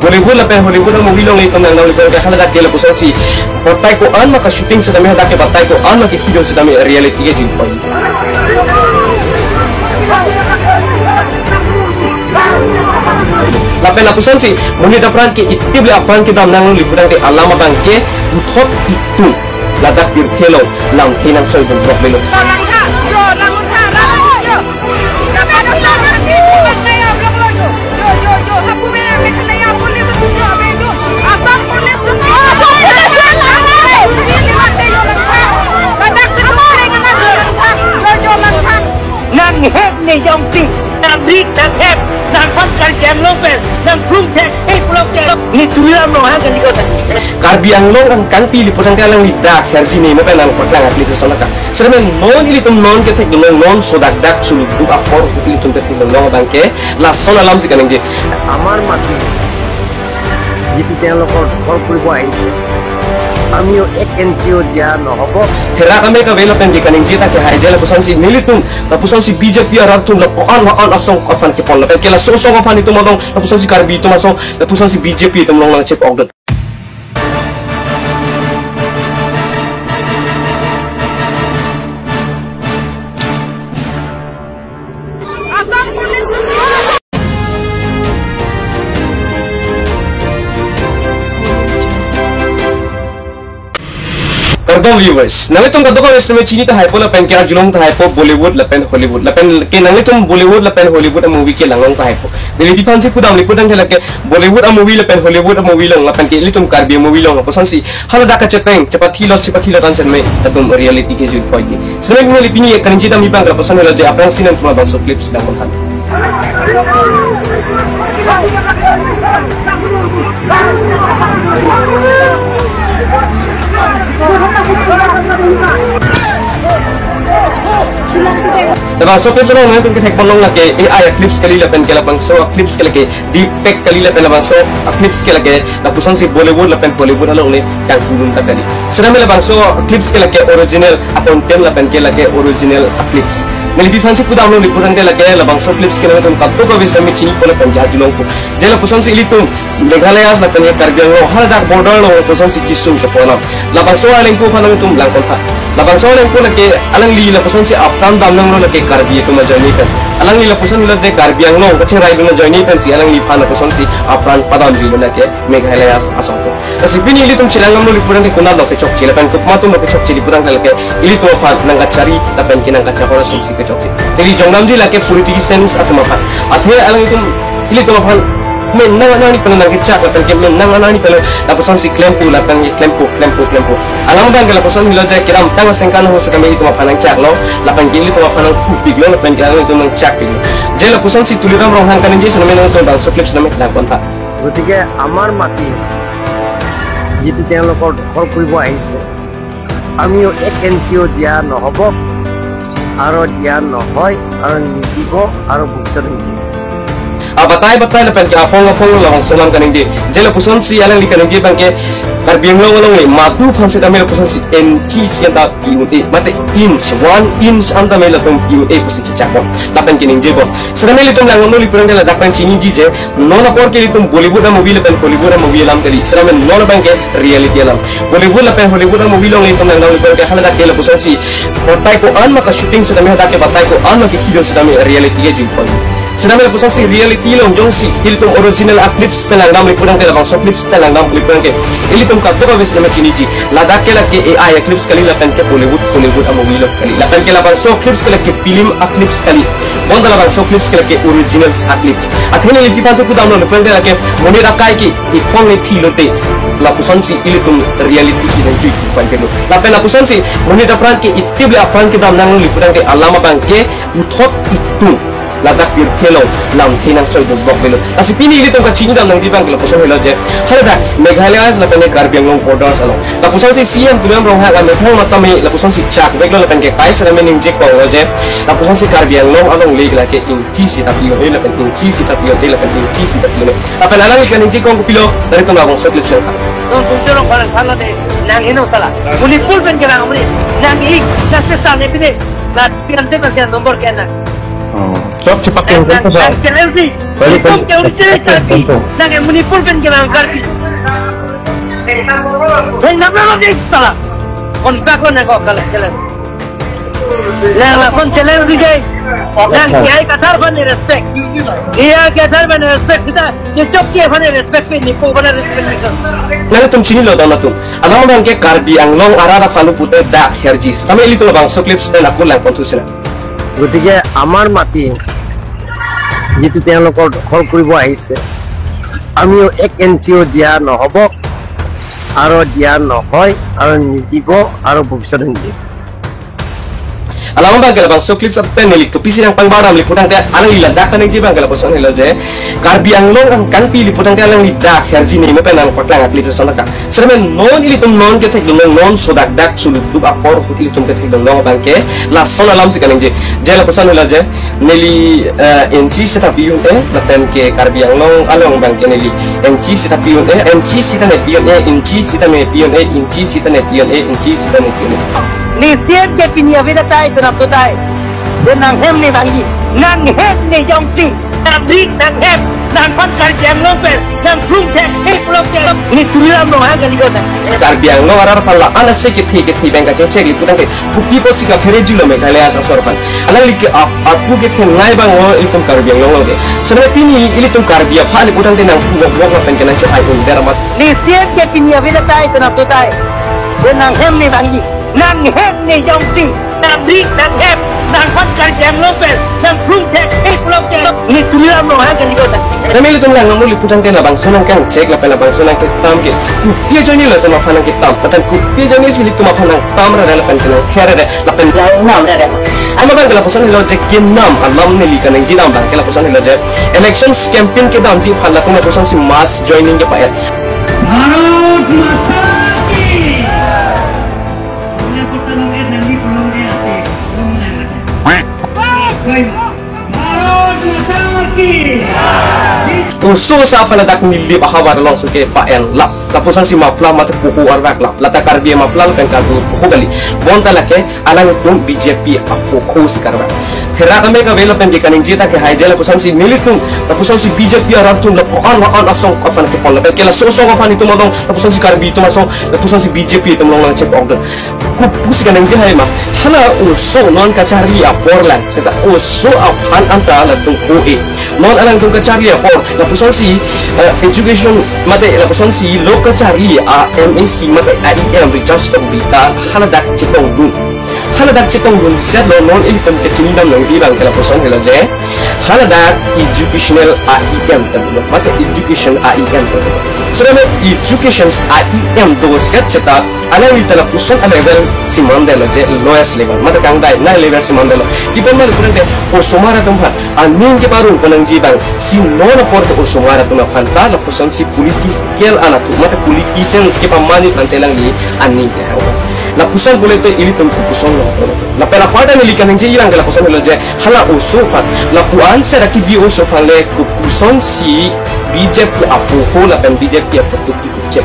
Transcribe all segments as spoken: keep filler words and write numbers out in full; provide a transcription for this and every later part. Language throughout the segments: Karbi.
Bollywood lapen Hollywood a-movie along itum nangdam lepon ke haladak ke lapusonsi batai ko-an ma ka-shooting setame, hadak ke batai ko-an ma kethi do setame reality ke juipon. Lapen lapusonsi monit apran ke itip le apran kedam nanglo lepudang ke alam abang ke puthot itum ladak pirthe along lamthe nangchoi dun rok melo. Nang hep ne jongsi, nang rik, nang hep, nang hap kar jam lo pen, nang plum thek, thek lo pen, ni Tuliram Ronghang kali ko tadi. Karbi Anglong angkangpi lepudang ke alangli dak herji ne mo pen nangpaklang atli ke sonaka. Sermen non ilitum non kethek dolo non sodak dak suluk duk apor ilitum kethek dolo abang ke lason alamsi kaningje. আমার মাটি, যিটো তেওঁলোকৰ দখল কৰিব আহিছে, আমিও এক ইঞ্চিও দিয়া নহ'ব। Therak ame kave lapen ke kaningje ta ke hai je lapusonsi nelitum, lapusonsi B J P arat atum lapu-an la-an asong aphan kepon lapen ke laso asong aphan itum along lapusonsi Karbi atum asong lapusonsi B J P atum along nangchep ok dot. Kardom viewers, nanglitum kadokave setame chini tahaipo lapen ke arjulong tahaipo Bollywood lapen Hollywood lapen ke nanglitum Bollywood lapen Hollywood a-movie ke langlong tahaipo. Neli pi aphansi pudam lepudang ke lake Bollywood a-movie lapen Hollywood a-movie along lapen ke ilitum Karbi a-movie along lapusonsi haladak kachepeng chepathi lot chepathi lot an setame atum reality ke juipoi ke. Setame neli pini kaningje dam abang ke lapuson helo je aphrangsi nangtum labangso clips dam tha. Labangso clips along nangtum kethek pon long lake A I a-clips kali lapen ke labangso a-clips ke lake deepfake kali lapen labangso a-clips ke lake lapusonsi Bollywood lapen Hollywood along le kangkudun ta kali. Setame labangso clips ke lake original a-content lapen ke lake original a-clips. Neli pi aphansi pudamlo lepudang ke lake labangso clips ke nangtum kadokave setame chinipo lapen ke arjulongpo. Je lapusonsi ilitum Meghalaya lapen ke Karbi Anglong haladak border along lapusonsi kesung kepo alam. Labangso alengpo aphan nangtum langpon tha. Labangso alengpo lake alangli lapusonsi apran dam nanglo lake Karbi atum ajoine pen. Alangli lapuson helo je Karbi Anglong kacherai dun ajoine pensi alangliphan lapusonsi apran padamjui lo lake Meghalaya asong ko. Lasi pini ilitum chelang damlo lepudang ke konat lo kechokche lapen komat atum lo kechokche lepudang ke lake ilitum aphan nangkachari lapen ke nangkachapor atumsi kechokche. Neli jongdamji lake politicians atum aphan. Athe alanglitum ilitum aphan men nang anani pen nangkechak lapen ke men nang anani pen lapusonsi klempo lapen ke klempo klempo klempo. Alam abang ke lapuson helo je kedamtang asengkan ho setame itum aphan nangchaklo lapen ke ilitum aphan nangkupiklo lapen ke alanglitum nangchakpiklo. Je lapusonsi Tuliram Ronghang kaningje setame nangtum labangso clips setame langpon tha. গতিকে আমাৰ মাটি যিটো তেওঁলোকৰ দখল কৰিব আহিছে, আমিও এক ইঞ্চিও দিয়া নহ'ব আৰু দিয়া নহয় আৰু নিদিব আৰু ভৱিষ্যতে নিদিব। Abatai batai lapen ke aphong aphong labangso alam kaningje. Je lapusonsi alangli kaningje abang ke Karbi Anglong along le madu aphan setame lapusonsi inchi anta pi-un-e, mate inch, one inch anta me latum pi-un-e pusi chechakbom. Lapen ke ningjebom. Setame ilitum langdamlo lepudang ke ladak pen chiniji je non apor ke ilitum Bollywood a-movie lapen Hollywood a-movie alam kali. Setame non abang ke reality alam. Bollywood lapen Hollywood a-movie along ilitum langdam lepon ke haladak ke lapusonsi batai ko-an ma ka-shooting setame hadak ke batai ko-an ma kethi do setame reality ke juipon. Setame lapusonsi reality along jongsi ilitum original a-clips pen langdam lepudang ke labangso clips pen langdam lepudang ke ilitum kadokave setame chiniji. Ladak ke lake A I a-clips kali lapen ke Bollywood Hollywood a-movie lo kali. Lapen ke labangso clips ke lake film a-clips kali. Bonta labangso clips ke lake originals a-clips. Athe neli pi aphansi pudamlo lepudang ke lake monit akai ke iphong ne thi lote lapusonsi ilitum reality ke nangjuipon ke lo. Lapen lapusonsi monit apran ke itip le apran kedam nanglo lepudang ke alam abang ke puthot itum ladak pirthe along lamthe nangchoi dun bok belo. Lasi pini ilitum kachini dam nangji abang ke lapuson helo je haladak Meghalaya lapen ke Karbi Anglong borders along lapusonsi C M Tuliram Ronghang amethang matame lapusonsi chakveklo lapen ke kaisa kami ningjekpon lo je lapusonsi Karbi Anglong along le lake inchi sita pi-un-e lapen inchi sita pi-un-e lapen inchi sita pi-un-e. Lapen alangli kaningjekpon kopilo, nelitum labangso clip sel kha. Non pungchorong khalang khala de nang heno sala. Manipur pen kerang amri nang ik nang sesal ne pide. Na pian se na number ke na. Oh. Chok chipak. Nang, nang, nang challenge si. Balik, balik. Nang challenge si, challenge si. Nang Manipur pen kelang Karbi. Theng nang nang dek sala. Kon bak kon nang kok kalang challenge. Nang lason challenge si dei. Nang K I Kathar aphan respect. K I Kathar aphan respect sita. Kechok ke aphan respect pe nipo aphan respect pe. Nangtum chinilo dam atum. Alam abang ke Karbi Anglong arat aphan pute dak herji. Tame ilitum labangso clips pen ako lang pon thu sina. গতিকে আমাৰ মাটি যিটো তেওঁলোকৰ দখল কৰিব আহিছে, আমিও এক ইঞ্চিও দিয়া নহ'ব আৰু দিয়া নহয় আৰু নিদিব আৰু ভৱিষ্যতে নিদিব। Alam abang ke labangso clips pen neli kopisi nangpangbar dam, neli putangte alangli ladak kaningje abang ke lapuson helo je Karbi Anglong angkangpi, neli putangte alangli dak herji ne mo pen nangpaklang a-clips ason ka. Sirmen non ilitum non kethekdun long, non sodak dak suluk duk apor ahut ilitum kethekdun long abang ke lason alam si kaningje. Je lapuson helo je neli, eh, inchi sita pi un-e, lapen ke Karbi Anglong along abang ke neli inchi sita pi un-e, inchi sita ne pi un-e, inchi sita ne pi un-e, inchi sita ne pi un-e, inchi sita ne pi un-e. Ne C M ke pini avedet tai, penap to tai. De nanghem ne bangji, nanghem ne jongsi. Nang rik nanghem, nangphan Karbi Anglong pen, nang plung thek, thek plok thek, ne turilam dong ha kali kota. Karbi Anglong arat aphan la-an ase kethe kethe abang kachechek, neli putangte kopi apotsi kaphere julo Meghalaya asor aphan. Alangli ke ap, apu kethe ngai abang o ilitum Karbi Anglong lo ke. Sirmen pini ilitum Karbi aphan neli putangte nang wok wok lapen ke nang cho ai un der amat. Ne C M ke pini avedet tai, penap to tai. De nanghem ne bangji. Nanghem ne jongsi, nang rik nanghem, nangphan Karbi Anglong pen, nang plung thek, thek plok thek, ne turilam dong ha kali kota. Tame ilitum lang nang neli putangte labangso nangkangchek lapen labangso nangketam ke kopi ajoine ilitum aphan nangketam, lapen kopi ajoine si ilitum aphan nangtam rere lapen ke nangther rere lapen nangnam rere. Alam abang ke lapuson helo je kenam alam neli kaningje dam abang ke lapuson helo je elections campaign kedamji aphan latum lapusonsi mass joining kepa-et. Bharat মাতা কি। Boleh kota nunggu nanti belum dia sih, belum nanti. Baik, Bhai, Bharat Mata Ki. Oso osa aphan ladak Nilip ahavar alongsi kepa-en lap. Lapusonsi mapla mate poho arvak lap. Lata Karbi mapla lapen Karbi poho kali. Bonta lake alangtum B J P apoho si karvak. Therak ame kave lapen ke kaningje ta ke hai je lapusonsi nelitum, lapusonsi B J P arat atum lapu-an la-an asong aphan kepon lapen ke laso asong aphan itum adong, lapusonsi Karbi atum asong, lapusonsi B J P atum along nangchepok dun. Kopusi kaningje hai ma, hala oso non kacharli apor lang, seta oso aphan anta latum O A. Non alangtum kacharli apor, lapusonsi, eh, education, mate lapusonsi lo kacharli a M A C, mate a E M Richard Tokbi ta haladak chetong dun. Haladak chetong dun set lo non ilitum kechini dam nangji abang ke lapuson helo je. Haladak educational a E M ta dolo, mate education a E M ta dolo. Sirmen education a E M do set seta alangli ta lapuson a level si mandetlo je lowest level, mate kangdai nai level si mandetlo. Ipan mali kurang de osomar atum aphan aning keparong pon nangji abang si non apor ke osomar atum aphan ta lapusonsi political anatthu mate politicians kepamanit ansi alangli aning kehang. Lapuson pule to ilitum kopuson lo. Lapen apar ta neli kaningje abang ke lapuson helo je hala oso aphan, lapu-an sera kebi oso aphan le kopusonsi B J P apoho lapen B J P apoho chek.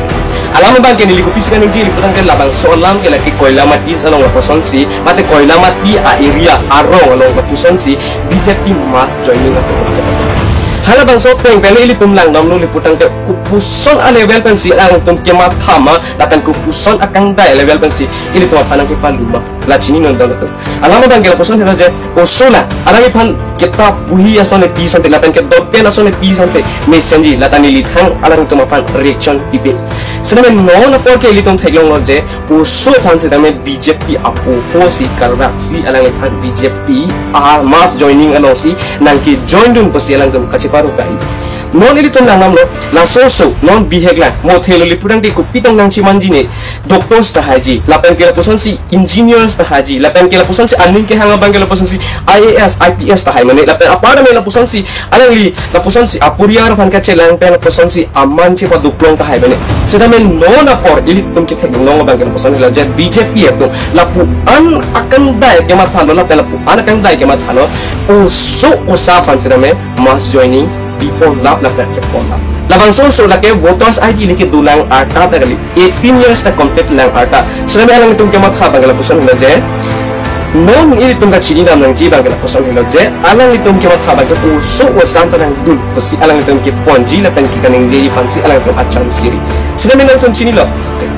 Alam abang ke neli kopisi kaningje, neli putangte labangso alam ke lake Koilamati along lapusonsi, mate Koilamati a area arong along lapusonsi B J P mass joining atum. Halabangso peng pele ilitum lang damlo, neli putangte kopuson a level pensi alangtum kematha ma, lapen kopuson akangdai level pensi ilitum aphan nangkepalu ma. La chini non dolo to. Alam abang ke lapuson helo je oso la, alangliphan kitap bohi ason nepi asonte lapen ke dot pen ason nepi asonte mesenji, lata neli thang alangtum aphan reaction pipe. Sirmen non apor ke ilitum theklonglo je oso aphan sitame B J P apoho si karvak si alangliphan B J P a mass joining alongsi nangkejoin dun pusi alangtum kacheparong kai. Non ilitum lang damlo, laso oso non bihek lang, mo thelo, neli putangte kopi tong nangchimanji ne, doctors tahaiji, lapen ke lapusonsi engineers tahaiji, lapen ke lapusonsi aning kehang abang ke lapusonsi I A S, I P S tahai mane, lapen apar ta me lapusonsi alangli, lapusonsi aporiar aphan kachelang pen lapusonsi aman chepaduklong tahai mane. Sitame non apor ilitum kethekdun long abang ke lapuson helo je B J P atum lapu-an akangdai kemathalo, lapen lapu-an akangdai kemathalo, oso osa aphan sitame mass joining pipon lap lapen kepon lap. Labangso oso lake voters I D lake dolang arta ta kali, eighteen years ta complete lang arta. Sitame alangtum kematha abang ke lapuson helo je Non ilitum kachini dam nangji abang ke lapuson helo je, alanglitum kematha abang ke oso osam ta nangdun pusi alanglitum keponji lapen ke kaningjeji aphansi alanglitum achan siri. Sitame nangtum chinilo,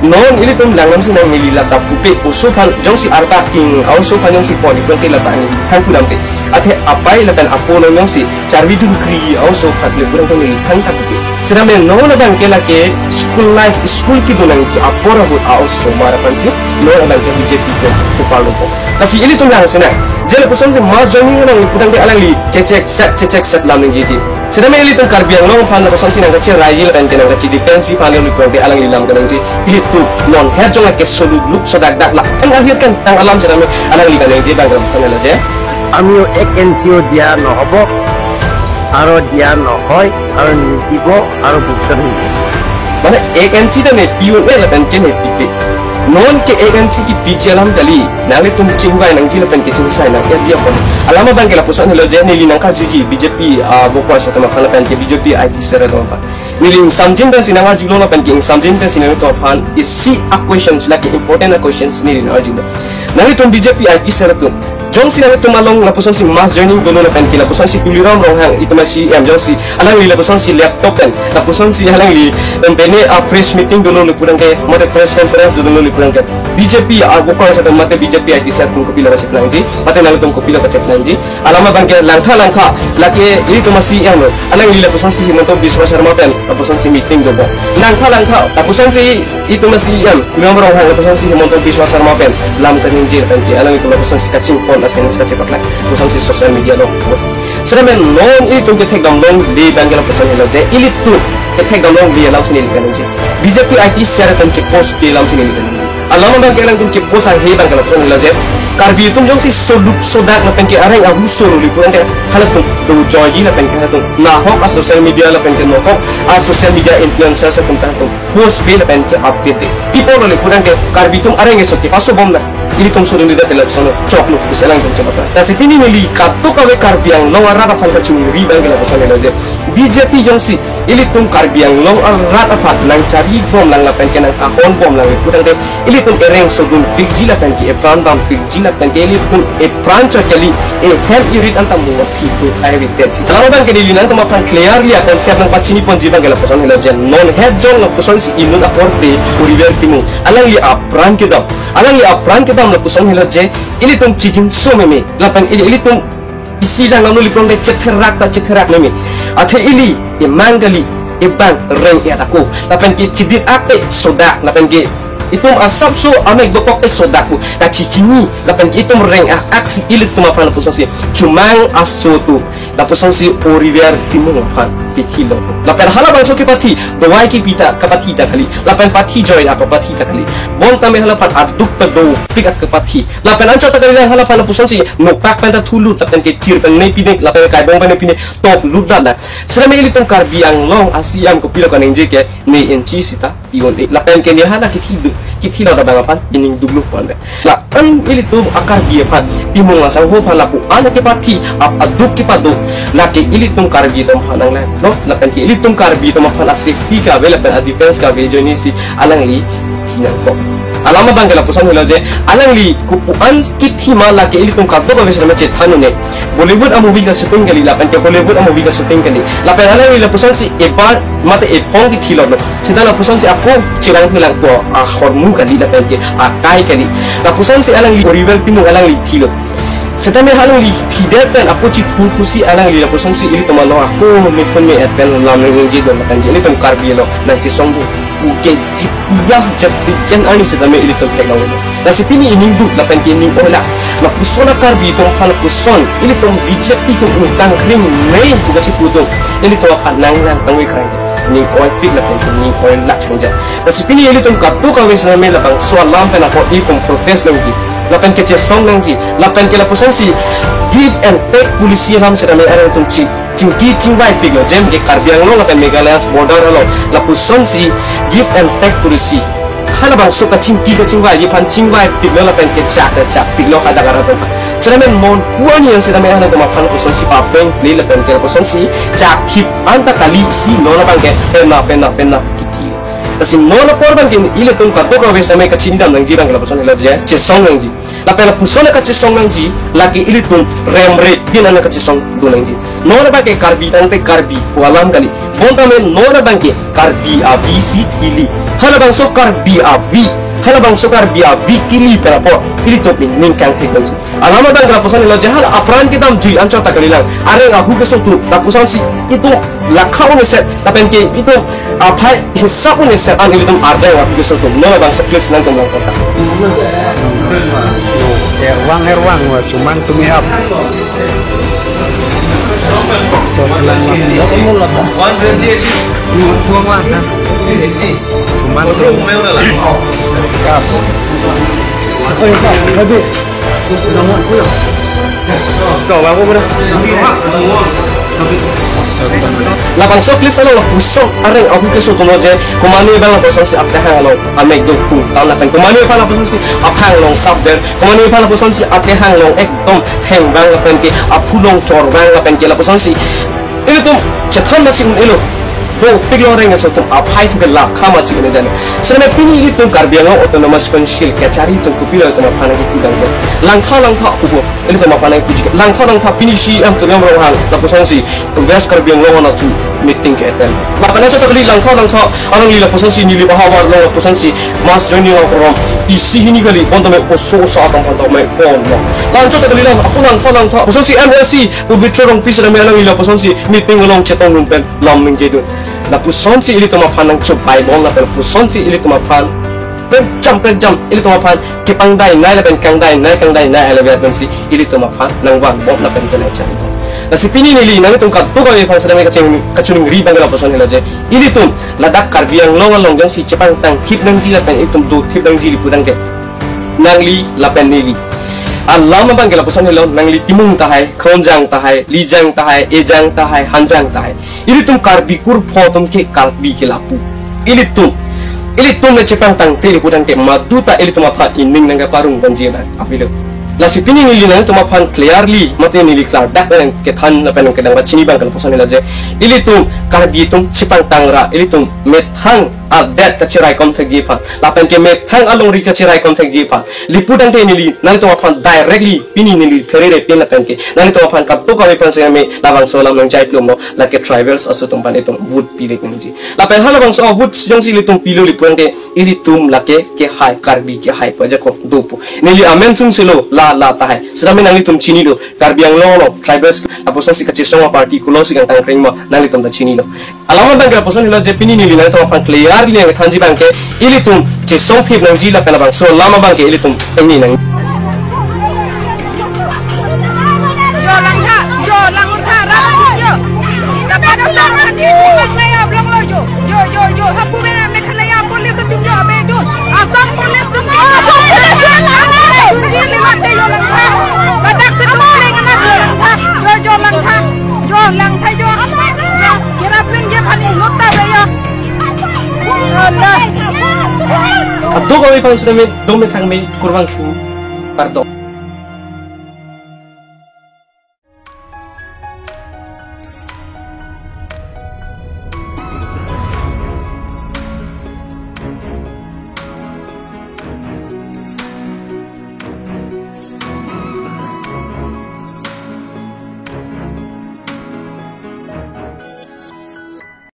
non ilitum langdamsi nang neli lata pupe oso aphan jongsi arta king a-oso aphan jongsi pon ipon te lata ani hang pudam te. Athe apai lapen apo along jongsi charvi dun kri a-oso aphan le kurang neli hang ta pupe. Sitame non abang ke lake school life, school kedo nangji apor ahut a-osomar aphansi non abang ke B J P ke kupar lopo. Lasi ilitum langsinang, je lapusonsi mass joining nang pudam te alangli chechek set, chechek set lam nangji ti. Sitame ilitum Karbi Anglong aphan lapusonsi nangkacheraiji lapen ke nangkache-defense aphan le pudam te alangli lam kanangji. Ilitum non het jong lake soluk luk sodak dak la. Ang akhir kan tang alam sitame alangli kanangji abang ke lapuson helo je, আমিও এক এনচিও দিয়া নহ'ব, আৰু দিয়া নহয়, আৰু নিদিব, আৰু ভৱিষ্যতে নিদিব। Mane ek inchi ta nepi un-e lapen ke nepipe. Non ke ek inchi kepiji alam kali, nanglitum chingvai nangji lapen ke chingsai nang-eji apot. Alam abang ke lapuson helo je neli nangkarjuji B J P a-workers atum aphan lapen ke B J P I T cell atum aphan. Neli ingsamjin pensi nangarjulo lapen ke ingsamjin pensi nanglitum aphan isi a-questions lake important a-questions neli nangarjulo. Nanglitum B J P I T cell atum, jongsi nanglitum along lapusonsi mass joining dolo lapen ke lapusonsi Tuliram Ronghang itum a-C E M jongsi alangli lapusonsi laptop pen lapusonsi alangli em pene a-press meeting dolo le pudam ke mate press conference dolo le pudam ke B J P a-workers atum mate B J P I T cell atum kopilo kachepnangji, mate nanglitum kopilo kachepnangji. Alam abang ke langtha langtha lake ilitum a-C E M lo, alangli lapusonsi Himanta Biswa Sarma pen lapusonsi meeting dobom. Langtha langtha lapusonsi itum a-C E M Tuliram Ronghang lapusonsi Himanta Biswa Sarma pen lam kaningje lapen ke alanglitum lapusonsi kachingpon a-sentence kachepaklak lapusonsi social media along post. Sitame non itum kethekdam longle abang ke lapuson helo je, ilitum kethekdam longle alamsi neli kaningje. B J P I T cell atum ke-post pe alamsi neli kaningje. Alam abang ke alangtum ke-post ahe abang ke lapuson helo je, Karbi atum jongsi soluk sodak lapen ke areng ahu solo le pudam ke halatum dojoiji lapen ke halatum nahok a-social media lapen ke nahok a-social media influencers atum ta halatum post pe lapen ke update de. Pi apotlo le pudam ke Karbi atum areng keso kepaso bom na, ilitum sodun dida pela sono choklo pusi alangtum chemata. Lasi pini neli kadokave Karbi Anglong arat aphan kachingri abang ke lapuson helo je, B J P jongsi ilitum Karbi Anglong arat aphan nangchari bomlang lapen ke nangkahon bomlang le pudam ke ilitum ereng sodun pikji lapen ke epran dam pikji lapen ke ilitum epran chot kali, ehem erit anta mungphi tu khai rit detji. Alam abang ke neli nangtum aphan clearly a-concept nangpachiniponji abang ke lapuson helo je, non het jong lapusonsi inut apor pe Oriver Timung alangli apran kedam, alangli apran kedam lapuson helo je, ilitum chijinso meme lapen ili ilitum isi langdamlo le pudam te chetherak ta chetherak meme. Athe ili emang kali, ebang reng-et ako lapen ke chidit ak te sodak lapen ke itum asapso amek dokok te sodak pu kachechini lapen ke itum reng-ak aksi ilitum aphan lapusonsi chomang aso atum lapusonsi Oriver Timung aphan pithilo. Lapen halabangso kepathi dawai kepi ta kapathi ta kali, lapen pathi joi ak kapathi ta kali. Bonta me halaphan aduk ta dopik ak kapathi. Lapen anchot ta kalilang halaphan lapusonsi nokpak pen ta thulut lapen ke chir pen ne pine lapen kaibong pen ne pine toklut dala. Sitame ilitum Karbi Anglong a-C E M kopilo kaningje ke ne inchi sita pi un-e lapen ke ne hala kithi du, kithilo abang aphan ining duklu pon re. La-an ilitum a-Karbi aphan Timung asangho aphan lapu-an kepathi ap aduk kepado lake ilitum Karbi atum aphan nanglanglo lapen ke ilitum Karbi atum aphan a-safety kave lapen a-defense kave ajoinesi alangli thinangkok. Alam abang ke lapuson helo je, alangli kopu-an kithi ma lake ilitum kadokave sitame chethan un-e. Bollywood a-movie ka-shooting kali lapen ke Hollywood a-movie ka-shooting kali. Lapen alangli lapusonsi ebar mate ephong kithilo lo. Sita lapusonsi ako chirang hilangpo ahormu kali lapen ke akai kali. Lapusonsi alangli Oriver Timung alangli thilo. Sitame alangli thidet pen ako chithu pusi alangli lapusonsi ilitum along ako methun me-et pen lam nangji do lapen ke ilitum Karbi along nangchesong do. Pu ke jipia jati jen ani sitame ilitum theklong. Lasi pini ining duk lapen ke ining oilak. Lapuson a-Karbi atum aphan lapuson ilitum B J P atum ingtang kring nei pu kachipu atum ilitum aphan nanglang tangwe krang. Ining oipik lapen ke ining oilak hangja. Lasi pini ilitum kadokave sitame labangso alam pen apot ilitum protest nangji lapen kechesong nangji lapen ke lapusonsi give and take policy alam sitame areng atum chi chingki chingvaipiklo, jem ke Karbi Anglong lapen Meghalaya border along lapusonsi give and take policy. Halabangso kachingki kachingvaiji aphan chingvaipiklo lapen ke chak chakpiklo hadak arat atum aphan. Sitame mon kuani yang sitame halabang aphan lapusonsi papreng ple lapen ke lapusonsi chakthip anta kali si non abang ke pena pena pena kithi. Lasi non apor abangke ilitum kadokave setame kachinidam nangji abang lapuson helo je, chesong nangji. Lapen lapuson kachesong nangji, lake ilitum remre pin an kachesong do nangji. Non abangke Karbi tangte Karbi pu alam kali. Bonta me non abangke Karbi avi si kili. Halabangso Karbi avi, halabangso Karbi avi kili pen apot ilitum ning kangthek nangji. Alam abang lapuson helo je hala apran kedamjui anchot ta kalilang. Areng ahu keso atum lapusonsi itum lakha un-e set, lapen ke itum aphai hisap un-e set an ilitum areng ahu keso atum. Non abangso clips nangtum lang kota. Erwang, erwang, wa chumang tumi ap. Tuang lang, ha. Chumang tumi ap. Labangso clips along lapuson areng ahu keso atum lo je, komane abang lapusonsi atehang along amek do pu tang lapen komane aphan lapusonsi aphang along sap der, komane aphan lapusonsi atehang along ekdom thengvang lapen ke aphu along chorvang lapen ke lapusonsi ilitum chethan masi un-elo. Dopik lo areng keso atum aphai thu ke lakha machi un-e dam. Sene pini ilitum Karbi Anglong Autonomous Council kachari atum kopilo itum aphan kipu dam ke. Langtha langtha apu bo. Ilitum aphan kipuji ke. Langtha langtha pini C E M Tuliram Ronghang lapusonsi West Karbi Anglong anatthu meeting ke-attend. Lapen anchot ta kali langtha langtha alangli lapusonsi Nilip ahavar along lapusonsi mass joining along korom isi hini kali bonta me oso oso atum aphan ta me pon lo. Anchot ta kali lang aku langtha langtha lapusonsi M L C Pabitra Rongpi setame alangli lapusonsi meeting along chetong rum pen lam ningje dun. Lapusonsi ilitum aphan nangchobai bom lapen lapusonsi ilitum aphan prek jam prek jam ilitum aphan kepangdai nai lapen kangdai nai kangdai nai along pensi ilitum aphan nangvan bom lapen kenai chari bom. Lasi pini neli nangtum kadokave aphan setame kaching kachiningri abang lapuson helo je ilitum ladak Karbi Anglong along jongsi chepangtang thip nangji lapen ilitum do thip nangji li pu tangte nangli lapen neli alam abangke lapuson helo, nangli Timung tahai, Kronjang tahai, Lijang tahai, Ejang tahai, Hanjang tahai. Ilitum Karbi kurpho atum ke Karbi ke lapu. Ilitum, ilitum le chepangtang thip li pu tangte madu ta ilitum aphan ining nangkaparong vanji abang apilo. Lasi pini neli nangtum aphan clearly mate neli klardak nangkethan lapen nangkedang pachini abang lapuson helo je ilitum Karbi atum chepangtang ra ilitum methang adet kacheraikom thekji aphan lapen ke methang alongri kacheraikom thekji aphan li pu tangte neli nangtum aphan directly pini neli pherere pin lapen ke nangtum aphan kadokave aphan setame labangso alam nangjai plum lo, lake tribals aso atum aphan itum vote pivek nangji. Lapen halabangso vote jongsi ilitum pilo li pu tangte ilitum lake kehai Karbi kehai pu ajakong dopo. Neli amen sung selo la la tahai. Setame nanglitum chinilo Karbi Anglong along tribals lapusonsi kachesong aparty kulosi kangtang kreng ma nanglitum ta chinilo. Alam abangke lapuson helo je pini neli nangtum aphan clearly nangthanji abangke ilitum chesong thip nangji lapen labangso alam abangke ilitum tengne nang. Jo langtha, jo langtha, ra jo. Dapat dasar mati, Meghalaya belong lo jo. Jo, jo, jo. Hapu mena Meghalaya police atum jo abe jo. Assam police atum jo. Assam police atum jo. Tunji ni mate jo langtha. Badak se tumare ngana jo langtha. Jo, jo langtha. Jo langtha jo. Kira pin je pani lota be jo. Kadokave aphan setame dome thangme kurvangthu kardom.